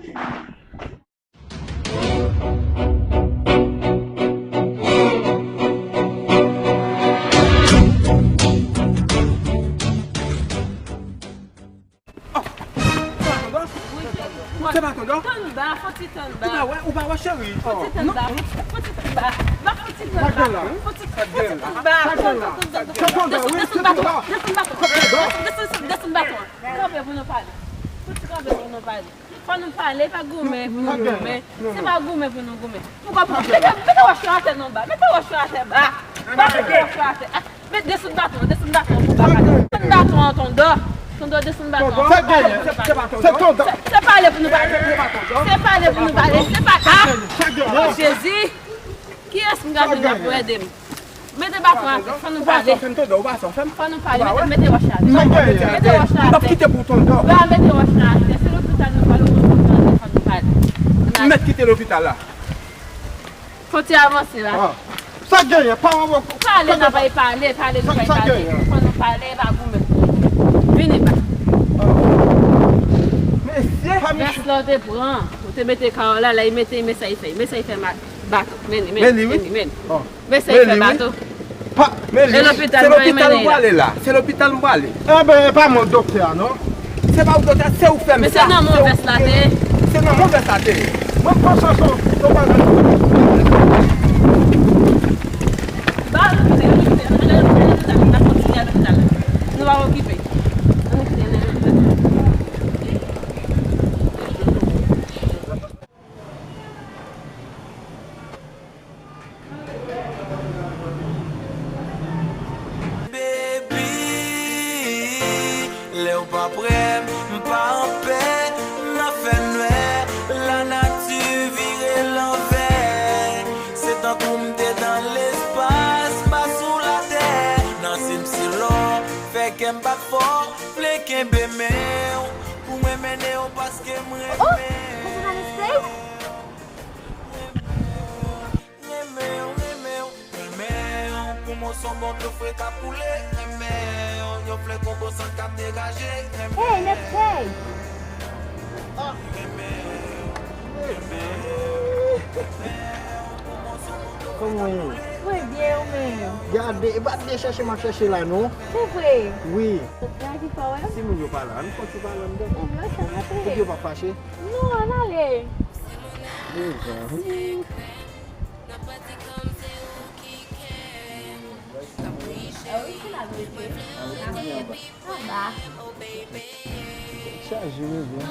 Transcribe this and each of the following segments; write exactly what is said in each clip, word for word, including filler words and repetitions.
Oh! Se pa tondò? Tann ba, fò ti tann ba. Ou pa wè, ou pa wè, cheri? Fò ti tann ba, fò ti tann ba. Ba, fò ti tann ba. Fò ti tann ba. Desann, desann, desann baton. Desann baton. Desann, desann, desann baton. Kanpe pou nou pale. Fò ti kanpe pou nou pale. Fò nou pale, pa goumen pou nou goumen. Se pa goumen pou nou goumen. Poukò, poukò, mete, mete wòch yo atè non ba. Mete wòch yo atè ba. Ba, mete wòch yo atè. Ah, met desann baton, desann baton pou ba. Desann baton an tondò. Tondò, desann baton. Se genyen, se pa tondò. Se pale pou nou pale. Se pale pou nou pale. Se pa, ah! Oh, Jezi! Kiyès m ka jwenn la pou ede m? Mete baton atè, fò nou pale. Fò nou pale, mete, mete wòch la atè. Mete wòch la atè. Ba, mete wòch la atè. Se lopital nou pral, ou konn konn tande, fò nou pale. Mèt kite lopital la. Fò ti avanse la. Sa genyen, pa wè. Pale, n ap pale, pale, nou pale. Fò nou pale, pa goumen. Vini ba. Mesye. Vès la w te pran, ou te mete Kayola la, li mete, men sa li fè, men sa li fè mal. Baton, men li, men li, men li, men li. Men sa li fè baton. Pa, men li, se lopital m prale la. Se lopital m prale. Enben, e pa mwen doktè a, non. Se pa ou doktè, se ou fè m sa. Men se nan mwen vès la te ye. Se nan mwen vès la te ye. Mwen pran chans ou, ou pa nan. Ba lopital, lopital, lopital, lopital, n ap kontinye lopital la. Nou pa okipe. Ann kite l nan lopital. Baby, lè w pa prè, m pa anpè, nan fènwè, lanati vire lanvè. Se tankou m te nan lespas, pa sou latè, nan sim silon, fè kè m bat fò, vle kenbe men w, pou mwen mennen w paske m renmen w. Renmen w, renmen w, renmen w, pou mwen s on bon dlo fre k ap koule. Renmen w, yon flè kongo sant k ap degaje. Renmen w, renmen w, renmen w, renmen w, pou mwen s on bon dlo fre k ap koule. Kòman w ye? Mwen byen, ou menm? Gade, e pa de chèche m ap chèche la, non. Se vre? Wi. Sot nan ki fè w wè m? Si moun yo pa la, ann fè yon ti pale anndan. Ebyen, sa va, epi yo pa fache? Non, ann ale. Mezanmi. Chaje rezon.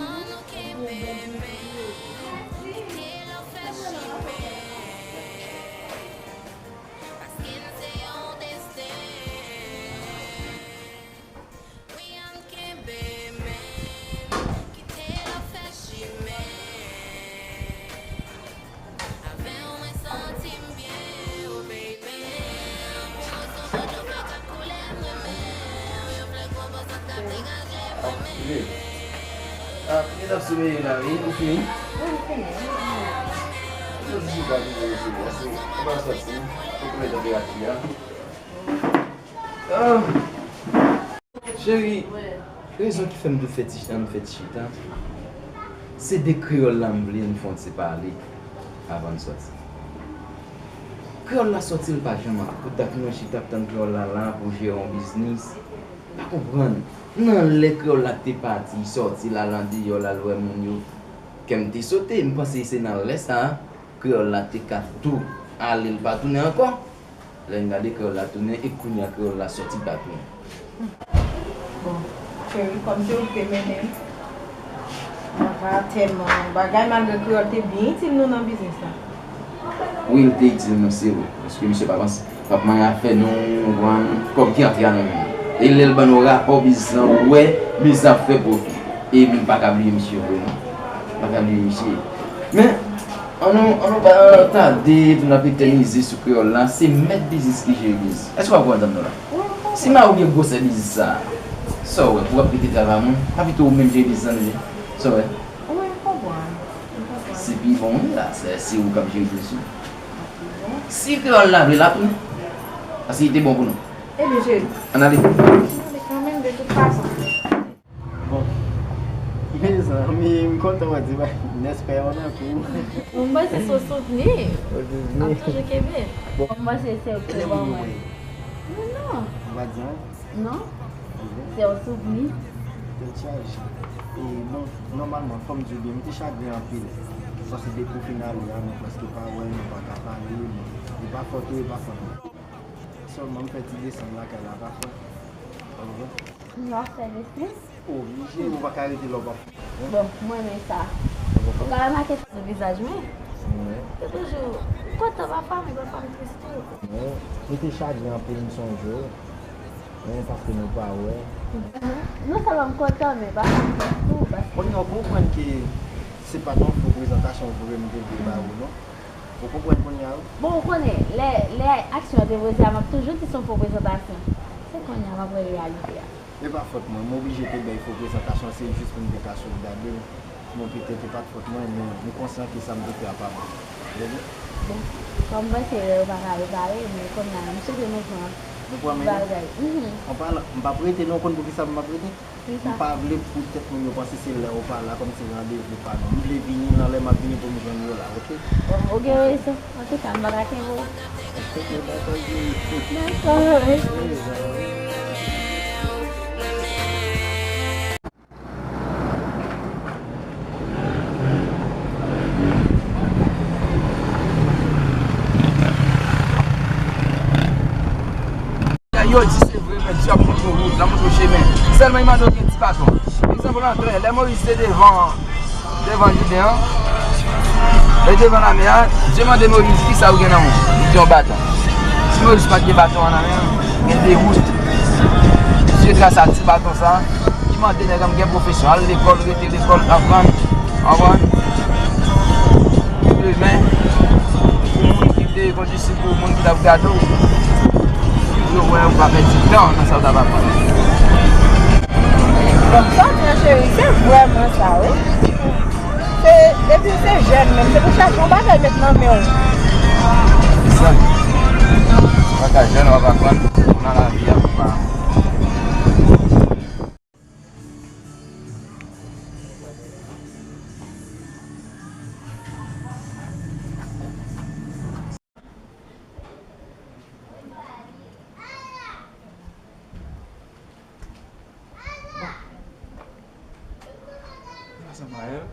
Wi, ann kenbe men, kite lè fè chimen. Avè w mwen santi m byen, oh baby. Pou mwen s on bon dlo fre k ap koule, m renmen w. Yon flè kongo sant k ap degaje, m renmen w. Ah, li t ap someye la, wi. Ou fini? Wi, m fini. Ou di ou pa vin resevwa, se, ou pa sòti, ou koule tanperati a. Ah. Cheri, rezon ki fè m te fè ti chita, m fè ti chita, se de kreyòl la m vle n fè yon ti pale avan n sòti. Kreyòl la sòti, l pa janm ap kout. Dat mwen chita ap tann kreyòl la la pou jere yon biznis. Pa konprann. Nan lè kreyòl la te pati, sòti, l al andeyò, l al wè moun yo, kè m te sote. M panse se nan lè sa a, kreyòl la te ka tou ale, l pa tounen ankò. Lè n gade, kreyòl la tounen, e kounye a kreyòl la sòti, l pa tounen. Bon, cheri, kòm se ou ki te mennen m, mwen pa tèlman bagay, malgre kreyòl te byen itil nou nan biznis la. Wi, l te itil nou, se vre. Paske misye pa panse, p ap manyen afè nou, ou konprann, kòb ki antre a nan men nou. E lè l ban nou rapò biznis lan, ou wè, biznis lan ap fè pwofi. E m pa ka bliye misye vre, non. M pa ka bliye misye. Men, An nou, an nou pa tade pou n ap etènize sou kreyòl la, se mèt biznis ki jere biznis. Èske w ap konprann sa m di w la? Wi, m konprann. Si m a oubyen gwosè biznis sa a, sa w wè, pou w ap rete travay moun, pa pito ou menm jere biznis lan deja? Sa w wè? Wi, m konprann. M konprann. Se pi bon, wi, la, se, se ou k ap jere biznis ou. Pi bon. Si kreyòl la vle, l a tounen. Paske li te bon pou nou. Ebyen, cheri. Ann ale. Ann ale kanmenm, de tout fason. Bon, mezanmi, m Kontan wè di bay nèspè yo nan kou. Mwen se sou souvni. Ou di ap toujou kenbe. Bon. Mwen se se ou ki ban mwen. Men non. Ou pa di anyen? Non. Se yon souvni. Tèt chaje. E bon, nòmalman, fò m di w byen, m te chagren anpil. Paske depi w fin ale a, nou prèske pa wè, nou pa ka pale, bon, e pa fòt ou, e pa fòt mwen. Sèlman m fè ti desann lakay la, pa fè. Ou konprann? N ap fè desann. Oblije, ou pa ka rete la w pa fè. Bon, mwen renmen sa. Ou ka remake sou vizaj mwen. Wi. Se toujou kontan pa fanmi, pa fanmi tris tou. Wi. M te chagren anpil, m sonje w. Wi, paske nou pa wè. Non sèlman m kontan, men pa fanmi tris tou, paske Kounye a w konprann ke se pa t yon fo prezantasyon vre m te vle ba ou, non? Ou konprann kounye a, wi? Bon, ou konnen, lè, lè aksyon an te poze a, m ap toujou di se yon fo prezantasyon. Se kounye a m ap wè reyalite a. E pa fòt mwen, m oblije te bay fo prezantasyon, se jis pou m te ka sovgade l. Bon, petèt, e pa t fòt mwen, men m konsyan ke sa m te fè a pa bon. Ou konprann? Bon, kòm m panse lè yo pa ka repare, men kounye a, m swete nou pran bagay. Nou pran men nou? Mhm. An palan, m p ap rete non, ou konn poukisa m p ap rete? M pa vle pou tèt moun yo panse se lè ou pa la, kòmsi randevou pa nou. M vle vini nan lè m ap vini pou m jwenn yo la, oke? Bon, ou gen rezon. Antouka, m pa ka kenbe w. Oke, dakò, Jimmy. Dakò. Yo di se vre, men Dye ap montre w wout, l ap montre w chemen. Sèlman, li mande w gen ti baton. Egzanp, antre, lè Moyiz te devan, devan Jouden an, e devan lamè a, Dye mande Moyiz, "Kisa w gen nan men w?" Li di, "Yon baton." Si Moyiz pa t gen baton an nan men l, gen de wout. Dye grasa ti baton sa a, li mande nèg an gen pwofesyon, al lekòl, rete lekòl, aprann, aprann. Demen, pou moun ki te kondisip ou, moun ki t ap gade w, yo wè ou pa pèdi tan nan sa w t ap aprann. Bon, sa w di an, cheri, se vrèman sa, wi. Se, depi w se jèn menm, se pou chache yon bagay met nan men w. Se sa. Si w pa ka jèn, w ap aprann nan lavi a pou pa. Sa Samaèl?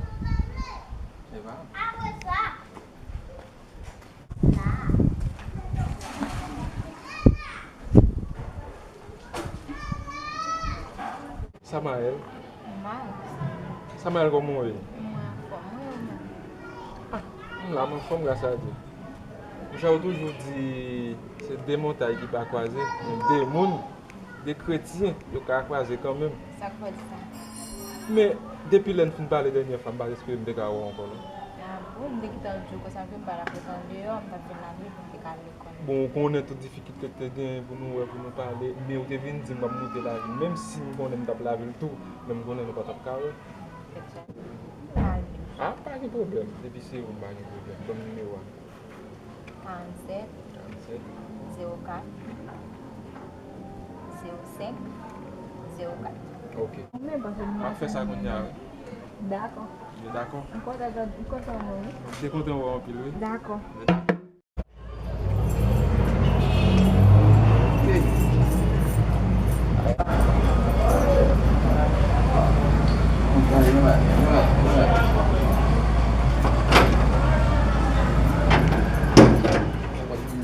Eva? Samaèl. Samaèl, kòman w ye? Mwen anfòm, wi, ou menm? Ah, m la, m anfòm, gras a Dye. Monchè, yo toujou di se de montay ki pa kwaze, men de moun, de kretyen, yo ka kwaze kanmenm. Sa k fè w di sa? Men, depi lè n fin pale dènyè fwa, m pa t espere m te ka wè w ankò, non. Ah bon, m te gentan di w konsa ke m pa t ap ret andeyò, m t ap vin lakay pou m te ka lekòl. Bon, ou konnen tout difikilte k te genyen pou nou wè, pou nou pale, men ou te vin di m w ap moute lavi l. Menm si m konnen m t ap lave l tou, men m konnen nou pa t ap ka wè. Ah, pa gen pwoblèm. Depi se ou, m pa gen pwoblèm. Ban m nimewo a. Karannsèt, zewo kat, zewo senk, zewo kat. Ok. M ap fè sa kounye a, wi. Dakò. Yo dakò? M kontan, m kontan wè w, wi. M te kontan wè w anpil, wi. Dakò.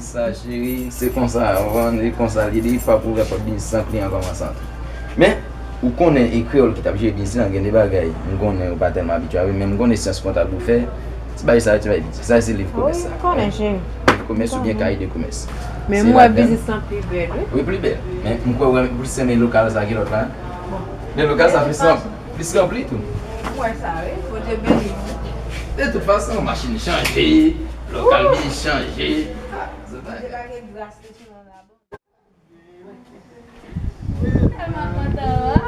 Sa, cheri, se konsa, ou konprann, e konsa l ye, depi fwa pou ouvè pòt biznis lan, kliyan kòmanse antre. Men, ou konnen, e kreyòl ki t ap jere biznis lan, gen de bagay, m konnen ou pa tèlman abitye avè l, men m konnen syans kontab ou fè, ti bagay sa yo, ti bagay piti. Sa se liv komès la. Wi, m konnen, cheri. Liv komès oubyen kaye de komès. Men m wè biznis lan pi bèl, wi. Wi, pli bèl. Men m kwè ou plis renmen lokal sa ki lòt la. Bon. Men lokal sa plis ranpli, plis ranpli tou. M wè sa, wi. Bondye beni nou. De tout fason, machin chanje, lokal vin chanje. Ah, se bagay. Bondye lage gras li sou nou la, bon. Tèlman kontan, wa.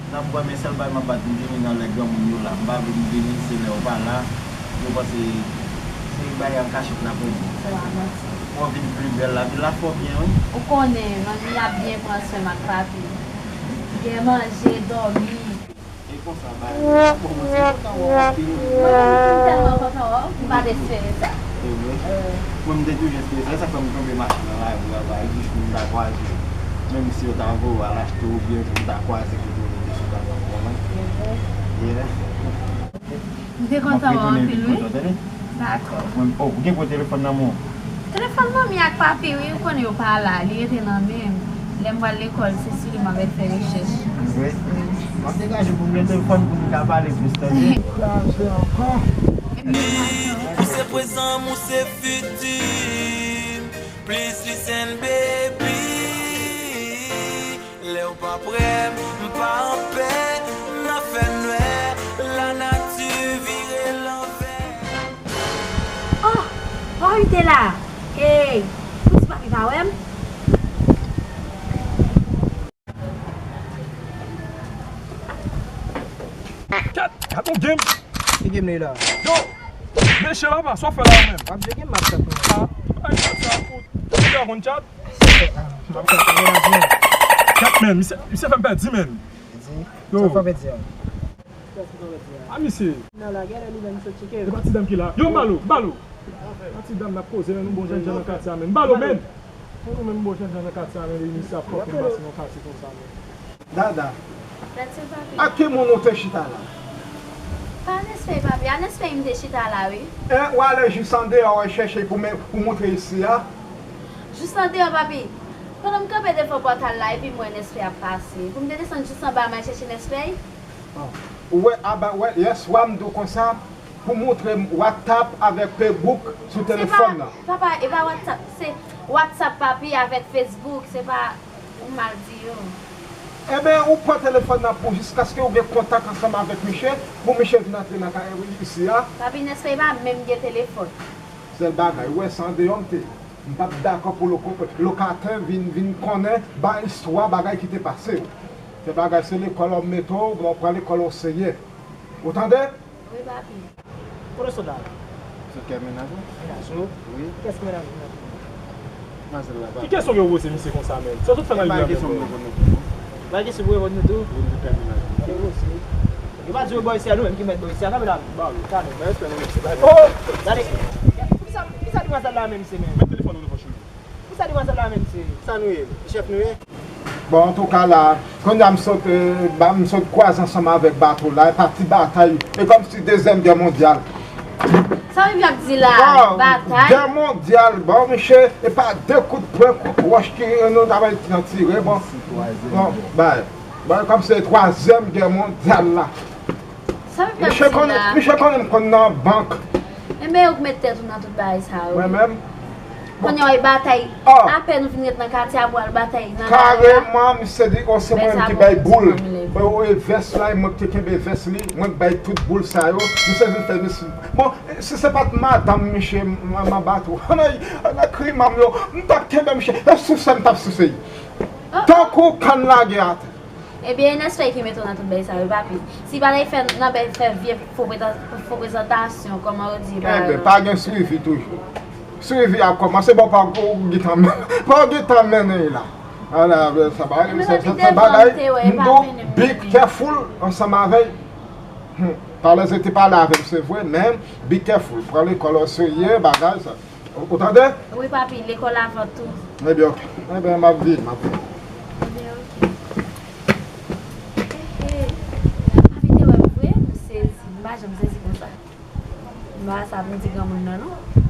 N ap wè, men sèl bagay m ap bat, m vini nan lè granmoun yo la. M pa vle m vini, se lè yo pa la. Yo panse se bagay an kachèt n ap regle. Ou anvi l pi bèl, lavi la fò byen, wi. Ou konnen, manmi ap byen pran swen m ak papi. Byen manje, dòmi. E konsa, ba, bon, mwen se kontan wè w anpil. Mwen menm tou, m tèlman kontan wè w, m pa t espere sa. E vre? Mwen, m te toujou espere sa, e sa k fè m tonbe mache nan lari a, ba, jis pou m ta kwaze. Menm si yo ta voye w al achte oubyen pou m ta kwaze kote w rete sou Kafou, w konprann? Yeah. M te kontan wè w anpil, wi. Dakò. Mwen, oh, ou gen pou telefòn nan men w? Telefòn manmi ak papi, wi, ou konnen yo pa la, li rete nan men m. Lè m pral lekòl, se sou li m ap fè rechèch. Vre? M ap degaje pou m gen telefòn pou nou ka pale plis, tande? Kraze ankò. Ou se prezan m, ou se fiti m. Please listen, baby. Lè w pa prè, m pa anpè, nan fènwè, lanati vire lanvè. Oh! Oh, li te la! Hey! Ou di papi pa wè m? Kèt! Gad yon game! Ki game li la? Yo! Mesye papa, sa w fè la ou menm? W ap jwe game m ap fè pou mwen. Ah, ki bagay sa, sa fout? Ou fè konn chat? M ap fè pou mennaj mwen. Chat, men, misye, misye fè m pèdi, men. Di, yo. Sa fè pèdi a? A, misye. Nan la, gade li menm sou tike. E pa ti dam ki la. Yo, m balo, m balo. Pa ti dam n ap koze, men nou bon jèn jan nan katye a, men. M balo, men. Pou nou menm bon jèn jan nan katye a, men, misye ap fòk nou pase nan katye konsa, men. Dada, ak ki moun ou te chita la? Pa Nespey, papi. A Nespey m te chita la, wi. E, ou ale jis andeyò, ou chèche pou men, pou montre isi a? Jis andeyò, papi. Pandan m kanpe devan pòtal la, epi m wè Nespey ap pase. Pou m te desann jis anba, m al chèche Nespey. Ou wè, aba, wè, yèswa m di w konsa, pou montre m WhatsApp avèk Facebook sou telefòn nan. Papa, e pa WhatsApp, se WhatsApp, papi, avèk Facebook, se pa ou mal di yo. Ebyen, ou pran telefòn nan pou jiskaske ou gen kontak ansanm avèk misye, pou misye vin antre nan kay isi a. Papi, Nespey pa menm gen telefòn. Sèl bagay, ou wè, se andeyò m te ye. M p ap dakò pou loko-, lokatè vin, vin konnen, bay istwa bagay ki te pase yo. Se bagay, se lekòl w ap mete w, bon, pran lekòl w serye. Ou tande? Wi, papi. Kote w sot la? Sot kay mennaj ou? Mennaj ou? Wi. Kiyès ki mennaj ou? Manzèl la, papi. Ki kesyon ke w poze misye konsa, menm? Sa w sot fè nan liv la menm, bro? Bay kesyon pou reponn nou tou. Wi, m sot kay mennaj ou. Se posib. Yo pa di yo bò isi a, nou menm ki mèt bò isi a. Kanpe la. Ba wi. Kanpe. Bay respè nou, mesye. Bay respè. Oh! Gade. Kisa, kisa demwazèl la menm se menm? Met telefòn ou nan pòch ou. Pou sa demwazèl la menm se? Sa nou ye? Chèf nou ye? Bon, antouka la, kounye a m sot, eh, ba, m sot kwaze ansanm avèk bato la, e pa ti batay, e kòmsi dezyèm gè mondyal. Sa w ap di la? Bon, batay? Gè mondyal, bon, misye, e pa de kout pwen, kout wòch ki, eh, nou ta bay nan tire, bon. Bon, bay. Bon, e kòmsi se twazyèm gè mondyal la. Sa w ap di la? Misye konnen, misye konnen m konn nan bank. Enben, ou k met tèt ou nan tout bagay sa yo. Mwen menm? Kounye a, w batay. Apèn ou fin ret nan katye a, pou w al batay nan lari a. Kareman, misye di, oh, se mwen menm ki bay boul. Bon, e vès la, e mwen ki te kenbe vès li, mwen k bay tout boul sa yo. Misye vin fè misye. Bon, si se pa t madanm misye, m, m, m ap bat ou. Ann, ann, kriman m yo, m t ap kenbe misye. E souse m t ap souse. Tankou kann lage atè. Ebyen, e Nespey ki mete w nan tout bagay sa yo, papi. Si pa t fè nan bay fè vye fo pretan-, fo prezantasyon, kòman yo di ba yo. Enben, pa gen swivi toujou. Swivi a kòmanse, bon, pa w gen tan men-, pa w gen tan mennen la. Ala, sa bagay, sa, sa, sa bagay, m di w, be careful ansanm avè l. Hmm. Talè se te pale avè m, se vre, men be careful. Pran lekòl o serye, bagay sa. Ou, ou tande? Wi, papi, lekòl avan tou. Ebyen, ok. Ebyen, m ap vini, m ap vini. Ebyen, ok. Ehe. Papi te wè m vre, m sezi. M pa janm sezi konsa. M pa sa pou m di granmoun nan, non.